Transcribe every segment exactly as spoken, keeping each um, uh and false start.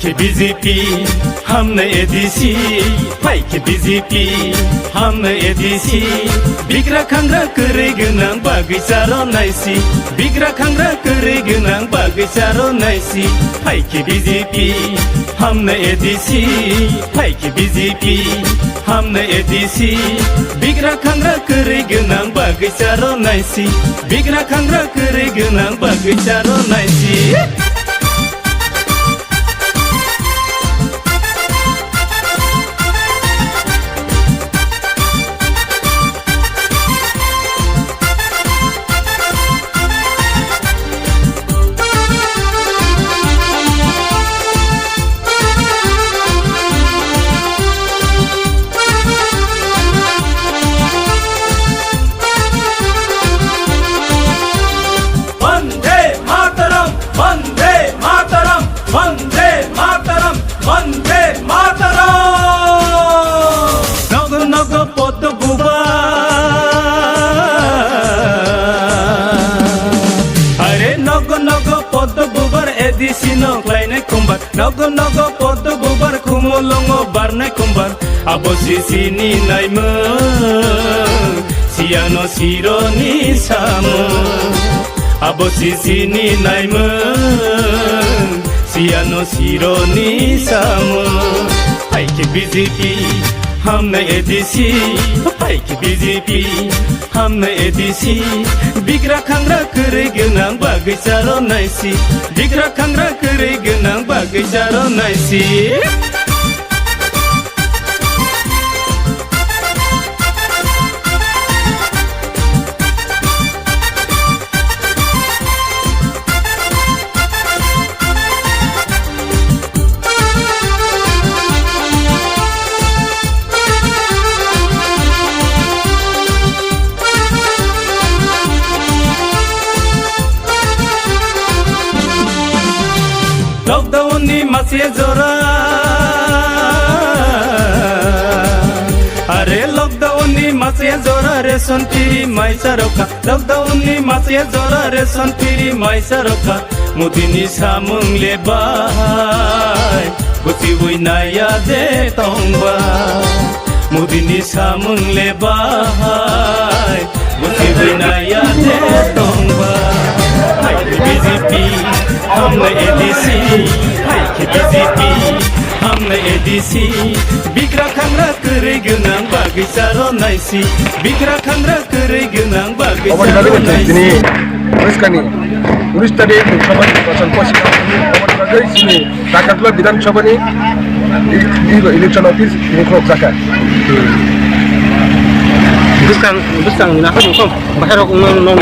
Khe B J P, hamna A D C, phai khe B J P, hamna A D C. Bigra khangra kwrwi gwnang bagwi charo naisi. Bigra khangra kwrwi gwnang bagwi charo naisi. Phai khe B J P, hamna A D C, phai khe B J P, hamna A D C. Bigra khangra kwrwi gwnang bagwi charo naisi. Bigra khangra kwrwi gwnang bagwi charo naisi. Vande Mataram, Vande Mataram, Vande Mataram, Vande Mataram. Nogo nogo Poddo Bubar. Are nogo nogo Poddo Bubar A D C no khlainai kumbar. Nogo nogo Poddo Bubar khumulwngo barnai kumbar. Abo sisini naimung, siyano sironi samung. Abo sisini naimung, siyano sironi samung. Phai khe B J P, hamna A D C. Phai khe B J P, hamna A D C. Bigra khangra kwrwi gwnang bagwi charo naisi. Bigra khangra kwrwi gwnang bagwi charo naisi. Lockdown ni masiya jora, are lockdown ni masiya jora ration free maisa rokha. Lockdown ni masiya jora ration free maisa rokha. Modi ni samung le bahai, buchiwi naya de tongba. Modi ni samung le bahai, buchiwi naya de tongba. Hai khe B J P, hamna A D C. Hai khe B J P, hamna A D C. Bigra khangra kwrwi gwnang bagwi charo naisi. Bigra khangra kwrwi gwnang bagwi Obo ni bagwi charo naisi. Tini West Kani unis tarik Loksabar nirbachan posi. Obo ni bagwi chini Takarla Bidhan Sabha ni i-, i-, election office ni khorok jaka. Bwskang, bwskang ni nahar mungkam bahai rok wngmano nong.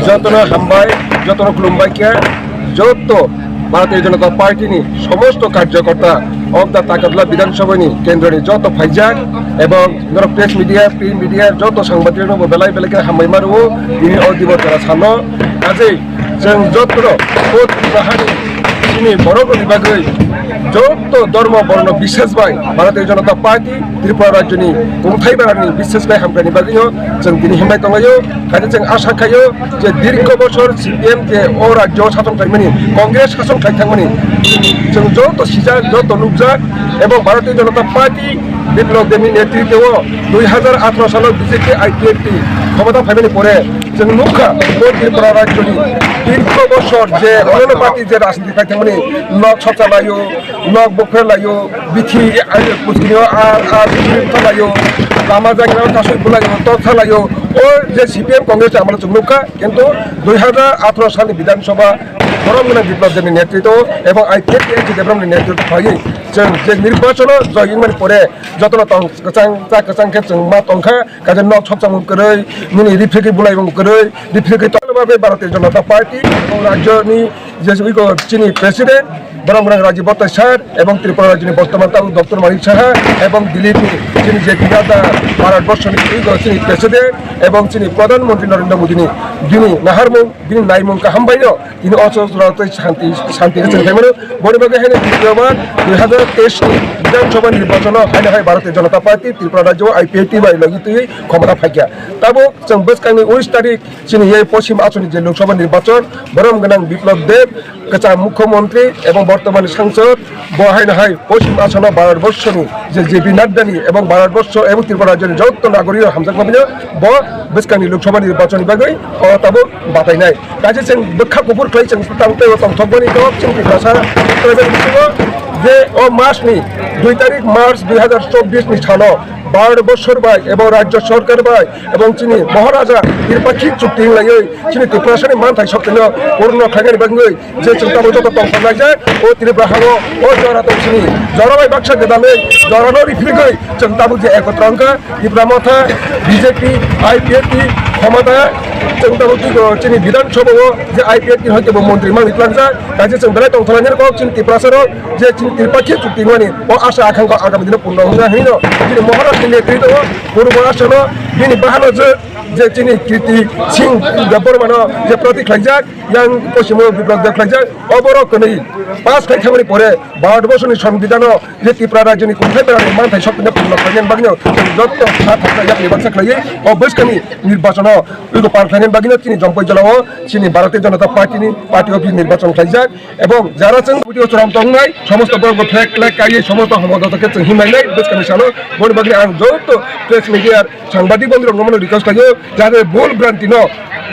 Jotono hambai, jotono khulumbai khe, joto Bharatiya Janata Party ni somosto karjokorta of the Takarla Bidhan Sabha ni kendro ni joto phaijak ebong norok press media, print media, joto sangbadik rokno bo belai belai khe hambai ma rwo, tini o dibo jora salo. Ajai chwng joto no o Tripura hani chini borok rokni bagwi joto dhormo borno bishes bai Bharatiya Janata Party Tripura rajyoni kungthai barani bishes bai hamkrai ni bagwi no chwng tini himbai tonglaio. Kaisa chwng asha khaio je dirgho bosor C P M je o rajyo sason khlaimani, Congress sason khlai thangmani, chwng joto sijak, joto nukjak, ebong Bharatiya Janata Party Biplab Debni netritwo dui hazar atharo salo B J P I P F T khomota phaimani pore chwng nukha o Tripura rajyoni dirgho bosor je onono party je rajniti khlai thangmani, nok sopsa laio, nok bokher laio, bithi, ai, kuchini o, a, a, bithi thalaio, lama jaga o tasoi bulaio, tok thalaio, o je C P M Congress amalo chwng nukha, kintu dui hazar atharo salni Bidhan Sabha borom gwnang Biplab Debni netritwo ebong I P F T N G Debbarmani netritwo phaiwi chwng je nirbachano joy wngmani pore jotono tong kwchang cha kwchang khe chwng ma tongkha, kaisa nok sopsa mung kwrwi, nini rifrigwi bulai mung kwrwi, rifrigwi tongma bagwi Bharatiya Janata Party o rajyoni je iko chini president, borok rang Rajiv Bhatta sir, ebong Tripura rajyoni bortoman tabuk Doctor Manik Saha, ebong Delhi ni chini je Bharat borso ni iko chini president, ebong chini Pradhan Mantri Narendra Modi ni bini naharmung, bini naimung kaham bai no, tini o chwra tei shanti, shanti khe chwng khaimano, boni bagwi haino dui hazar teis ni Bidhan Sabha nirbachon o haino hai Bharatiya Janata Party Tripura rajyo o I P F T bai logi twi khomota phaikha. Tabuk chwng bwskangni unis tarik chini ei poschim achoni je Lok Sabha nirbachon, borom gwnang Biplab Deb, kwcham mukhyamantri ebong bortomani sangsod, bo haino hai poschim achono Bharat borshoni je J P Nadda ni ebong Bharat borsho ebong Tripura rajyoni joto nagorik rok hamjakma bini bo bwskangni Lok Sabha nirbachoni bagwi o tabuk batainai. Kaisa chwng bwkha kuphur khlai chwng tang tei o tongthokmani kok chwng Tiprasa tribal bisingo je o March ni dui tarik March dui hazar chobbish ni salo Bharat borshor bai ebong rajya sorkar bai ebong chini Maharaja Tripakhi chukti hinglaiwi chini Tiprasani manthai soktino purno khlainani bagwi je chwng tabuk joto tongthok laijak o Tripura hao o jora tong sini jora bai baksa gwdalwi jorano rifrigwi chwng tabuk je ekotro wngkha Tipra Motha, B J P, I P F T, khomota chwng tabuk twi chini Bidhan Sabha o je I P F T hai kebo montri mangni tlangjak kaisa chwng belai tongthok lainani kok chini Tiprasa rok je chini Tripakhi chukti wngmani o asa akhangkha agami dino purno wngkha hinwi no chini Maharaj ni netrito o purbo asano bini bahano je je chini Kirti Singh Debbarmano je prati khlaijak yang poschimo Biplab Deb khlaijak o borok kwnwi pass khai thangmani pore Bharat borsoni Songbidhano je Tripura rajyoni kungthai berani manthai soktino purno khlainani bagwino chwng joto sa thangkha yakni baksa khlaiwi o bwskangni nirbachono ego par khlainani bagwino chini Jompai jora o chini Bharatiya Janata Party ni party office nirbachon khlaijak. Ebong jara chwng video churam tongnai, somosto borok bo flag, flag kaiwi somosto homo joto khe chwng himlainai, bwskangni salo. Boni bagwi ang joto press media sangbadik bondhu rokno mano request khlaio, jate bul branti no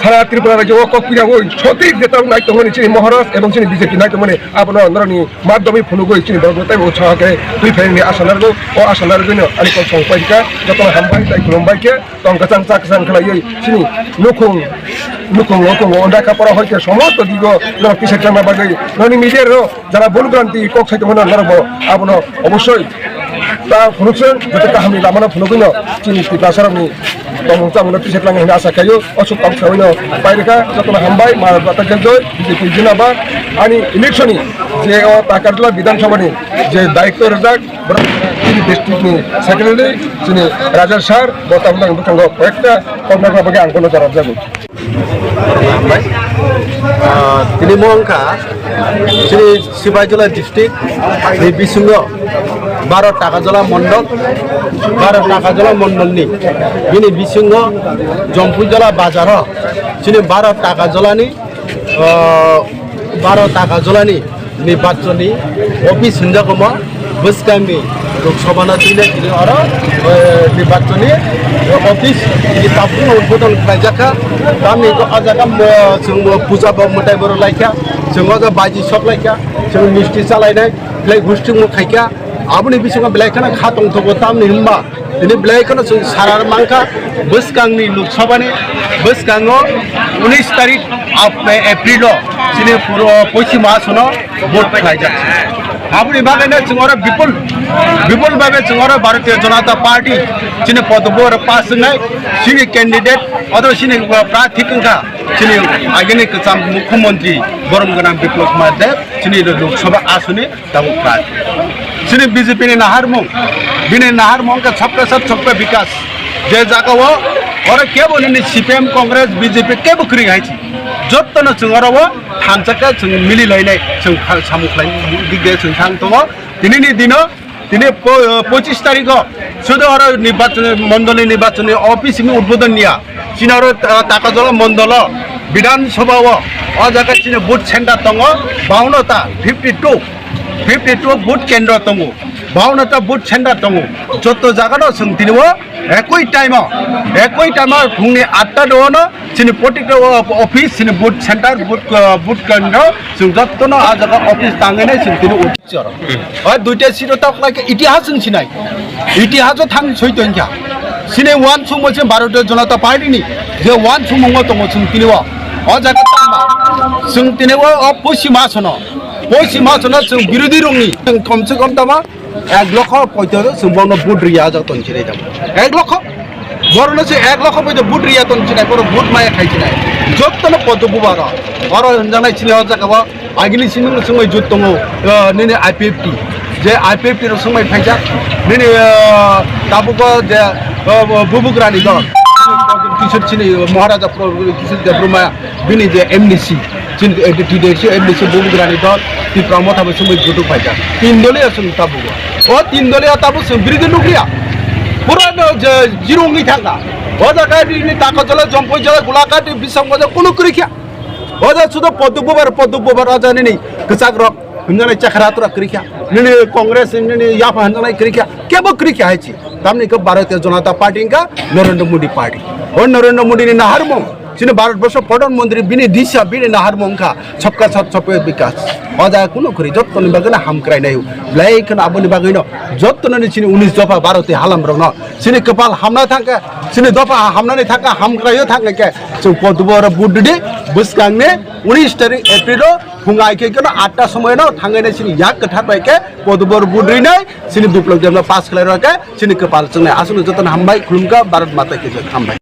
sara Tripura rajyo o kok pira oi, sotik jeta nai tongmani chini Maharaj ebong chini B J P nai tongmani abono norokni madhyami phunugwi chini borok no tei utsaho khe twi phaini asa narwgo, o asa narwgwino ani kok song paikha, jotono hambai tei khulumbai khe. Tong kwchang cha kwchang khlaiwi chini nukhung nukhung nukhung o dakha pora hoi khe somosto digo norok tisai tongna bagwi noni media rok jara bul branti kok sai tongmano norok bo abono obosoi ta phunukse joto kahamni lamano phunugwino chini Tiprasa rokni tongmung chamungno tisai tlangnai hwnwi asa khaio. Aswk kok saino pairikha jotono hambai ma bata khe joi B J P jinaba ani election ni je o Takarjala Bidhan Sabha ni je daitto rwjak Borok chini district ni secretary, chini Raja sir, bo tabuk nang bwskango koi ekta kok nokna bagwi ang bono jora rwjago. Bai, ah, tini mo wngkha chini Sipaijala district ni bisingo baro Takajala mondol, baro Takajala mondol ni bini bisingo Jompuijala bazar o chini baro Takajala ni ah, baro Takajala ni nirbachoni office hinjago mo bwskang ni Lok Sabha no tini tini oro, eh, nirbachoni office tini tabuk no udbodon khlaijakha. Tamni o jaga mo chwng mo puja bo mwtai borok laikha, chwng o jaga baji sok laikha, chwng misti chalainai, belai hustung mo khaikha. Aboni bisingo belai kheno kha tongthogo, tamni hwnba tini belai kheno chwng sara mankha, bwskangni Lok Sabha ni bwskango unis tarik Ap-, April o chini puro poichimo asono vote khlaijak. Aboni bagwino chwng oro bipul, bipul bhabe chwng oro Bharatiya Janata Party chini podobo oro pass wngnai, chini candidate oro chini prarthi wngkha chini agini kwcham mukhyamantri borom gwnang Biplab Kumar Deb chini Lok Sabha asoni tabuk khlai. Chini B J P ni naharmung, bini naharmung wngkha sabka sath sabka bikas. Je jaga o oro kebo nini C P M, Congress, B J P kebo kwrwi hai chi. Jotto no chwng oro o thansa khe chwng mili lainai, chwng kha-, samung khlai dik de chwng thang tongo. Tini ni dino, tini po-, pochis tarikh o sudu oro nirbachon, mondoli nirbachon ni office ni udbodon niya. Chini oro, ah, Takajala mondolo Bidhan Sabha o, o jaga chini booth center tongo, bahanuno ta fifty two. Fifty two booth kendro tongo, bahanuno ta booth center tongo. Joto jaga no chwng tini o ekoi time o, ekoi time o phungni atta dono chini protikta o-, office, chini booth center, booth, ah, booth kendro chwng joto no a jaga office tangwi nai chwng tini o. Oi duita seat o tok lai khe itihas chwng sinai, itihas o thang soi tong kha. Chini uansukmung se Bharatiya Janata Party ni je uansukmung o tongo chwng tini o, o jaga tangma chwng tini o, o poschim asono. Poichimo chwngno chwng birodhi rokni chwng komse kom tamo ek lokho poito chwng bono vote riya jak tong chinai tamo. Ek lokho. Borokno se ek lokho poito vote riya tong chinai, borok vote maya khai chinai. Jottono poito bubar o. Oro hwnjaknai chini o jaga o agini simi swngmai jut tongo, eh, nini I P F T. Je I P F T rok swngmai phaijak. Nini, eh, tabuk o je, eh, bubugrani dol. Kishore chini Maharaja Kishore Debbarma bini je M D C. Chini A D C, A D C bubugrani dol, Tipra Motha bai sumui jutuk phaikha. Tin doliya chwng tabuk. O tin doliya tabuk chwng biridi nukliya. Pura no je zero wngwi thangkha. O jaga nini Takarjala, Jampui jala, Golaghat, Biswanath jala kunu kwrwi kha. O jaga sudo Padma Bubha, Padma Bubha o jaga nini kwchak rok, hwnjani chakra tura kwrwi kha. Nini Congress, nini yapha hwnjanai kwrwi kha. Kebo kwrwi kha hai chi. Tamni khe Bharatiya Janata Party wngkha Narendra Modi Party. O Narendra Modi ni naharmung. Chini Bharat Borsho Pradhan Mantri bini disha, bini naharmung wngkha Sabka Saath Sabka Vikas. O jaga kunu kwrwi jottoni bagwi no hamkrai nai. Belai kheno aboni bagwi no jottoni chini unis dopha Bharati halam rok no chini kwpal hamna thangkha, chini dopha hamnani thangkha, hamkraio thangkha khe chwng Padma Bubha oro vote ridi bwskang ni unis tarik April o phung ai khe kheno atta somoy no thangwi nai chini yak kwthar bai khe Padma Bubha oro vote rinai chini Biplab Deb no pass khlai rw khe chini kwpal chwngnai. Aswkno jotono hambai, khulumkha, Bharat Mata ki jai, hambai.